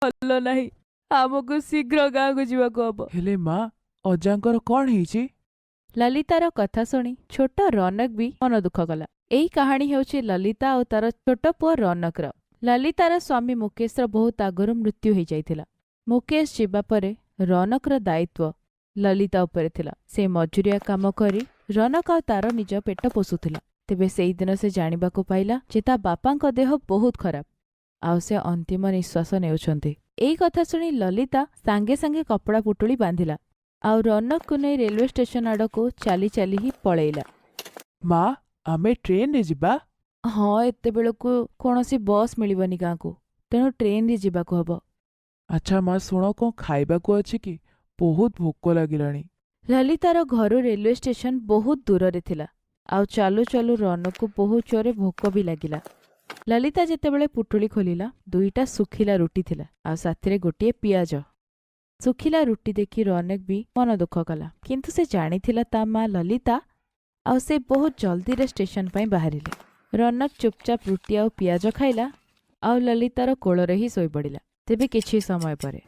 ଭଲ ନାହିଁ। ଆମକୁ ଶୀଘ୍ର ଗାଁକୁ ଯିବାକୁ ହବ। ହେଲେ ମା, ଅଜାଙ୍କର କଣ ହେଇଛି? ଲଲିତାର କଥା ଶୁଣି ଛୋଟ ରନକ ବି ମନ ଦୁଃଖ କଲା। ଏଇ କାହାଣୀ ହେଉଛି ଲଲିତା ଆଉ ତାର ଛୋଟ ପୁଅ ରନକର। ଲଲିତାର ସ୍ୱାମୀ ମୁକେଶର ବହୁତ ଆଗରୁ ମୃତ୍ୟୁ ହେଇଯାଇଥିଲା। ମୁକେଶ ଯିବା ପରେ ରନକର ଦାୟିତ୍ୱ ଲଲିତା ଉପରେ ଥିଲା। ସେ ମଜୁରିଆ କାମ କରି ରନକ ଆଉ ତାର ନିଜ ପେଟ ପୋଷୁଥିଲା। ତେବେ ସେଇଦିନ ସେ ଜାଣିବାକୁ ପାଇଲା ଯେ ତା ବାପାଙ୍କ ଦେହ ବହୁତ ଖରାପ ଆଉ ସେ ଅନ୍ତିମ ନିଶ୍ୱାସ ନେଉଛନ୍ତି। ଏଇ କଥା ଶୁଣି ଲଲିତା ସାଙ୍ଗେ ସାଙ୍ଗେ କପଡ଼ା ପୁଟୁଳି ବାନ୍ଧିଲା ଆଉ ରନକକୁ ନେଇ ରେଲୱେ ଷ୍ଟେସନ ଆଡ଼କୁ ଚାଲି ଚାଲି ହିଁ ପଳେଇଲା। ମା, ଆମେ ଟ୍ରେନରେ ଯିବା? ହଁ, ଏତେବେଳକୁ କୌଣସି ବସ୍ ମିଳିବନି ଗାଁକୁ, ତେଣୁ ଟ୍ରେନରେ ଯିବାକୁ ହବ। ଆଚ୍ଛା ମା, ଶୁଣ, କଣ ଖାଇବାକୁ ଅଛି କି? ବହୁତ ଭୋକ ଲାଗିଲାଣି। ଲଲିତାର ଘରୁ ରେଲୱେ ଷ୍ଟେସନ ବହୁତ ଦୂରରେ ଥିଲା ଆଉ ଚାଲୁ ଚାଲୁ ରନକୁ ବହୁତ ଜୋରେ ଭୋକ ବି ଲାଗିଲା। ଲଲିତା ଯେତେବେଳେ ପୁଟୁଳି ଖୋଲିଲା, ଦୁଇଟା ଶୁଖିଲା ରୁଟି ଥିଲା ଆଉ ସାଥିରେ ଗୋଟିଏ ପିଆଜ। ଶୁଖିଲା ରୁଟି ଦେଖି ରନକ ବି ମନ ଦୁଃଖ କଲା, କିନ୍ତୁ ସେ ଜାଣିଥିଲା ତା ମା ଲଲିତା ଆଉ ସେ ବହୁତ ଜଲ୍ଦିରେ ଷ୍ଟେସନ ପାଇଁ ବାହାରିଲେ। ରନକ ଚୁପଚାପ ରୁଟି ଆଉ ପିଆଜ ଖାଇଲା ଆଉ ଲଲିତାର କୋଳରେ ହିଁ ଶୋଇପଡ଼ିଲା। ତେବେ କିଛି ସମୟ ପରେ,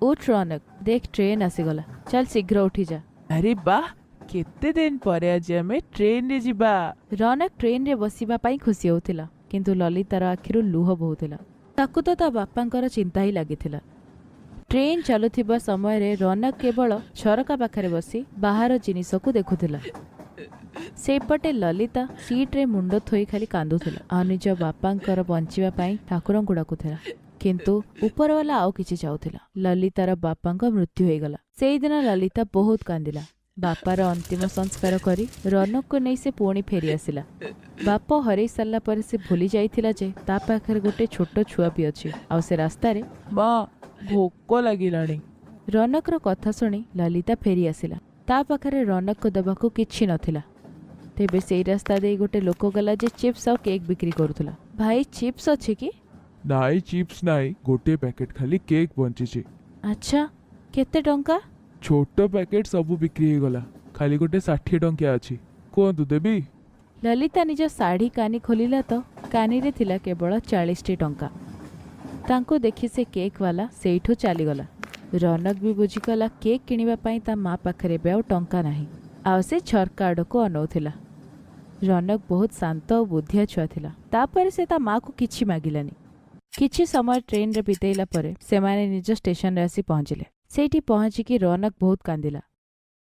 ଉଠ ରନକ, ଦେଖ ଟ୍ରେନ୍ ଆସିଗଲା, ଚାଲ ଶୀଘ୍ର ଉଠିଯା। ଆରେ ବାଃ, କେତେ ଦିନ ପରେ ଆଜି ଆମେ ଟ୍ରେନରେ ଯିବା। ରନକ ଟ୍ରେନରେ ବସିବା ପାଇଁ ଖୁସି ହେଉଥିଲା, କିନ୍ତୁ ଲଲିତାର ଆଖିରୁ ଲୁହ ବୋହୁଥିଲା। ତାକୁ ତ ତା ବାପାଙ୍କର ଚିନ୍ତା ହିଁ ଲାଗିଥିଲା। ଟ୍ରେନ୍ ଚାଲୁଥିବା ସମୟରେ ରନକ କେବଳ ଝରକା ପାଖରେ ବସି ବାହାର ଜିନିଷକୁ ଦେଖୁଥିଲା। ସେପଟେ ଲଲିତା ସିଟ୍ରେ ମୁଣ୍ଡ ଥୋଇ ଖାଲି କାନ୍ଦୁଥିଲା ଆଉ ନିଜ ବାପାଙ୍କର ବଞ୍ଚିବା ପାଇଁ ଠାକୁରଙ୍କୁ ଡାକୁଥିଲା। କିନ୍ତୁ ଉପରବାଲା ଆଉ କିଛି ଚାହୁଁଥିଲା। ଲଲିତାର ବାପାଙ୍କ ମୃତ୍ୟୁ ହେଇଗଲା। ସେଇଦିନ ଲଲିତା ବହୁତ କାନ୍ଦିଲା। ବାପାର ଅନ୍ତିମ ସଂସ୍କାର କରି ରନକକୁ ନେଇ ସେ ପୁଣି ଫେରିଆସିଲା। ବାପ ହରେଇ ସାରିଲା ପରେ ସେ ଭୁଲି ଯାଇଥିଲା ଯେ ତା ପାଖରେ ଗୋଟେ ଛୋଟ ଛୁଆ ବି ଅଛି ଆଉ ସେ ରାସ୍ତାରେ। ମା, ଭୋକ ଲାଗିଲାଣି। ରନକର କଥା ଶୁଣି ଲଲିତା ଫେରିଆସିଲା। ତା ପାଖରେ ରନକକୁ ଦେବାକୁ କିଛି ନଥିଲା। ତେବେ ସେଇ ରାସ୍ତା ଦେଇ ଗୋଟେ ଲୋକ ଗଲା ଯେ ଚିପ୍ସ ଆଉ କେକ୍ ବିକ୍ରି କରୁଥିଲା। ଭାଇ, ଚିପ୍ସ ଅଛି କି? ନାଇଁ, ଚିପ୍ସ ନାଇଁ, ଗୋଟିଏ ପ୍ୟାକେଟ ଖାଲି କେକ୍ ବଞ୍ଚିଛି। ଆଚ୍ଛା, କେତେ ଟଙ୍କା? ଛୋଟ ପ୍ୟାକେଟ ସବୁ ବିକ୍ରି ହେଇଗଲା, ଖାଲି ଗୋଟେ 60 ଟଙ୍କିଆ ଅଛି। କୁହନ୍ତୁ, ଦେବି? ଲଲିତା ନିଜ ଶାଢ଼ୀ କାନି ଖୋଲିଲା ତ କାନିରେ ଥିଲା କେବଳ 40ଟି ଟଙ୍କା। ତାଙ୍କୁ ଦେଖି ସେ କେକ୍ ବାଲା ସେଇଠୁ ଚାଲିଗଲା। ରନକ ବି ବୁଝିଗଲା କେକ୍ କିଣିବା ପାଇଁ ତା ମା ପାଖରେ ଏବେ ଆଉ ଟଙ୍କା ନାହିଁ ଆଉ ସେ ଝରକା ଆଡ଼କୁ ଅନଉଥିଲା। ରନକ ବହୁତ ଶାନ୍ତ ଆଉ ବୁଦ୍ଧିଆ ଛୁଆ ଥିଲା। ତାପରେ ସେ ତା ମାକୁ କିଛି ମାଗିଲାନି। କିଛି ସମୟ ଟ୍ରେନରେ ବିତେଇଲା ପରେ ସେମାନେ ନିଜ ଷ୍ଟେସନରେ ଆସି ପହଞ୍ଚିଲେ। ସେଇଠି ପହଞ୍ଚିକି ରନକ ବହୁତ କାନ୍ଦିଲା।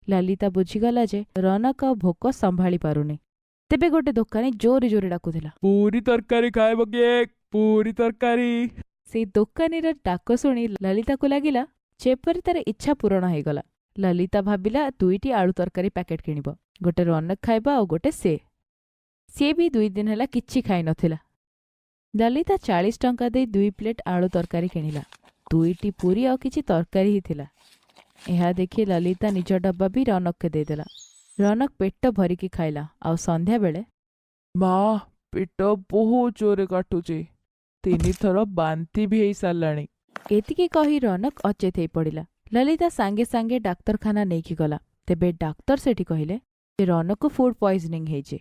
ଲଲିତା ବୁଝିଗଲା ଯେ ରନକ ଆଉ ଭୋକ ସମ୍ଭାଳି ପାରୁନି। ତେବେ ଗୋଟେ ଦୋକାନୀ ଜୋରେ ଜୋରେ ଡାକୁଥିଲା, ପୁରୀ ତରକାରୀ ଖାଇବ କିଏ? ପୁରୀ ତରକାରୀ। ସେଇ ଦୋକାନୀର ଡାକ ଶୁଣି ଲଲିତାକୁ ଲାଗିଲା ଯେପରି ତାର ଇଚ୍ଛା ପୂରଣ ହେଇଗଲା। ଲଲିତା ଭାବିଲା ଦୁଇଟି ଆଳୁ ତରକାରୀ ପ୍ୟାକେଟ କିଣିବ, ଗୋଟେ ରନକ ଖାଇବ ଆଉ ଗୋଟେ ସେ। ସିଏ ବି 2 ଦିନ ହେଲା କିଛି ଖାଇନଥିଲା। ଲଲିତା 40 ଟଙ୍କା ଦେଇ 2 ପ୍ଲେଟ୍ ଆଳୁ ତରକାରୀ କିଣିଲା। ଦୁଇଟି ପୁରୀ ଆଉ କିଛି ତରକାରୀ ହିଁ ଥିଲା। ଏହା ଦେଖି ଲଲିତା ନିଜ ଡବା ବି ରନକକୁ ଦେଇଦେଲା। ରନକ ପେଟ ଭରିକି ଖାଇଲା ଆଉ ସନ୍ଧ୍ୟାବେଳେ, ମା, ପେଟ ବହୁତ ଜୋରେ କାଟୁଛି, 3 ଥର ବାନ୍ତି ବି ହେଇସାରିଲାଣି। ଏତିକି କହି ରନକ ଅଚେତ ହେଇ ପଡ଼ିଲା। ଲଲିତା ସାଙ୍ଗେ ସାଙ୍ଗେ ଡାକ୍ତରଖାନା ନେଇକି ଗଲା। ତେବେ ଡାକ୍ତର ସେଠି କହିଲେ ଯେ ରନକକୁ ଫୁଡ୍ ପଏଜନିଂ ହେଇଛି।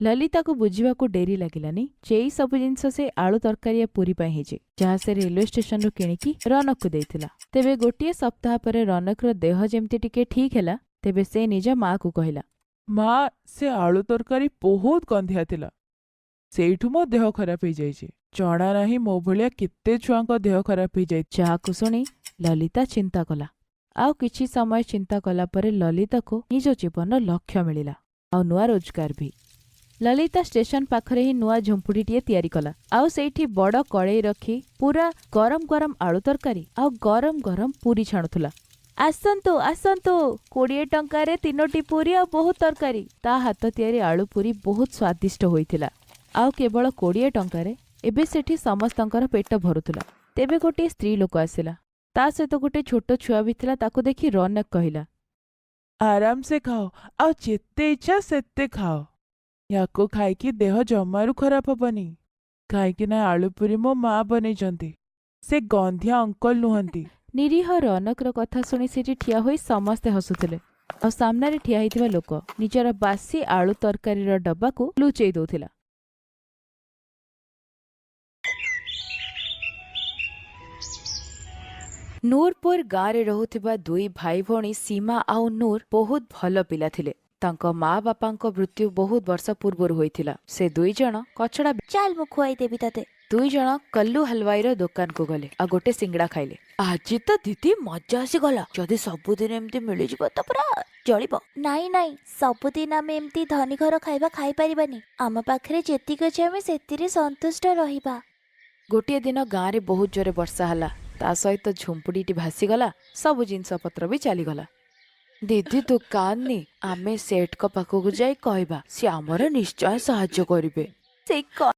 ଲଲିତାକୁ ବୁଝିବାକୁ ଡେରି ଲାଗିଲାନି ଯେ ଏଇ ସବୁ ଜିନିଷ ସେ ଆଳୁ ତରକାରୀ ଆଉ ପୁରୀ ପାଇଁ ହେଇଛି, ଯାହା ସେ ରେଲୱେ ଷ୍ଟେସନରୁ କିଣିକି ରନକକୁ ଦେଇଥିଲା। ତେବେ ଗୋଟିଏ ସପ୍ତାହ ପରେ ରନକର ଦେହ ଯେମିତି ଟିକେ ଠିକ୍ ହେଲା, ତେବେ ସେ ନିଜ ମାକୁ କହିଲା, ମା, ସେ ଆଳୁ ତରକାରୀ ବହୁତ ଗନ୍ଧିଆ ଥିଲା, ସେଇଠୁ ମୋ ଦେହ ଖରାପ ହେଇଯାଇଛି। ଜଣା ନାହିଁ ମୋ ଭଳିଆ କେତେ ଛୁଆଙ୍କ ଦେହ ଖରାପ ହେଇଯାଇଛି। ଯାହାକୁ ଶୁଣି ଲଲିତା ଚିନ୍ତା କଲା। ଆଉ କିଛି ସମୟ ଚିନ୍ତା କଲା ପରେ ଲଲିତାକୁ ନିଜ ଜୀବନର ଲକ୍ଷ୍ୟ ମିଳିଲା ଆଉ ନୂଆ ରୋଜଗାର ବି। ଲଲିତା ଷ୍ଟେସନ ପାଖରେ ହିଁ ନୂଆ ଝୁମ୍ପୁଡ଼ିଟିଏ ତିଆରି କଲା ଆଉ ସେଇଠି ବଡ଼ କଡ଼େଇ ରଖି ପୁରା ଗରମ ଗରମ ଆଳୁ ତରକାରୀ ଆଉ ଗରମ ଗରମ ପୁରୀ ଛାଣୁଥିଲା। ଆସନ୍ତୁ ଆସନ୍ତୁ, 20 ଟଙ୍କାରେ ତିନୋଟି ପୁରୀ ଆଉ ବହୁତ ତରକାରୀ। ତା ହାତ ତିଆରି ଆଳୁ ପୁରୀ ବହୁତ ସ୍ୱାଦିଷ୍ଟ ହୋଇଥିଲା ଆଉ କେବଳ 20 ଟଙ୍କାରେ ଏବେ ସେଠି ସମସ୍ତଙ୍କର ପେଟ ଭରୁଥିଲା। ତେବେ ଗୋଟିଏ ସ୍ତ୍ରୀ ଲୋକ ଆସିଲା। ତା ସହିତ ଗୋଟେ ଛୋଟ ଛୁଆ ବି ଥିଲା। ତାକୁ ଦେଖି ରନକ କହିଲା, ଆରାମସେ ଖାଅ ଆଉ ଯେତେ ଇଚ୍ଛା ସେତେ ଖାଅ। ୟାକୁ ଖାଇକି ଦେହ ଜମାରୁ ଖରାପ ହବନି, କାହିଁକି ନା ଆଳୁ ପୁରୀ ମୋ ମା ବନେଇଛନ୍ତି, ସେ ଗନ୍ଧିଆ ଅଙ୍କଲ ନୁହନ୍ତି। ନିରୀହ ରନକର କଥା ଶୁଣି ସେଠି ଠିଆ ହୋଇ ସମସ୍ତେ ହସୁଥିଲେ ଆଉ ସାମ୍ନାରେ ଠିଆ ହେଇଥିବା ଲୋକ ନିଜର ବାସି ଆଳୁ ତରକାରୀର ଡବାକୁ ଲୁଚେଇ ଦଉଥିଲା। ନୂରପୁର ଗାଁରେ ରହୁଥିବା ଦୁଇ ଭାଇ ଭଉଣୀ ସୀମା ଆଉ ନୂର ବହୁତ ଭଲ ପିଲା ଥିଲେ। ତାଙ୍କ ମା ବାପାଙ୍କ ମୃତ୍ୟୁ ବହୁତ ବର୍ଷ ପୂର୍ବରୁ ହୋଇଥିଲା। ସେ ଦୁଇ ଜଣ କଚଡ଼ା ଚାଲ, ମୁଁ ଖୁଆଇଦେବି ତତେ। ଦୁଇ ଜଣ କଲ୍ଲୁ ହଲୱାଇର ଦୋକାନକୁ ଗଲେ ଆଉ ଗୋଟେ ସିଙ୍ଗଡ଼ା ଖାଇଲେ। ଆଜି ତ ଦିଦି ମଜା ଆସିଗଲା। ଯଦି ସବୁଦିନ ଏମିତି ମିଳିଯିବ ତ ପୁରା ଚଳିବ। ନାଇଁ ନାଇଁ, ସବୁଦିନ ଆମେ ଏମିତି ଧନୀ ଘର ଖାଇବା ଖାଇପାରିବାନି। ଆମ ପାଖରେ ଯେତିକି ଅଛି, ଆମେ ସେଥିରେ ସନ୍ତୁଷ୍ଟ ରହିବା। ଗୋଟିଏ ଦିନ ଗାଁରେ ବହୁତ ଜୋରେ ବର୍ଷା ହେଲା। ତା ସହିତ ଝୁମ୍ପୁଡ଼ିଟି ଭାସିଗଲା, ସବୁ ଜିନିଷପତ୍ର ବି ଚାଲିଗଲା। ଦିଦି, ତୁ କାନ୍ଦନି। ଆମେ ସେଠଙ୍କ ପାଖକୁ ଯାଇ କହିବା, ସିଏ ଆମର ନିଶ୍ଚୟ ସାହାଯ୍ୟ କରିବେ। ସେ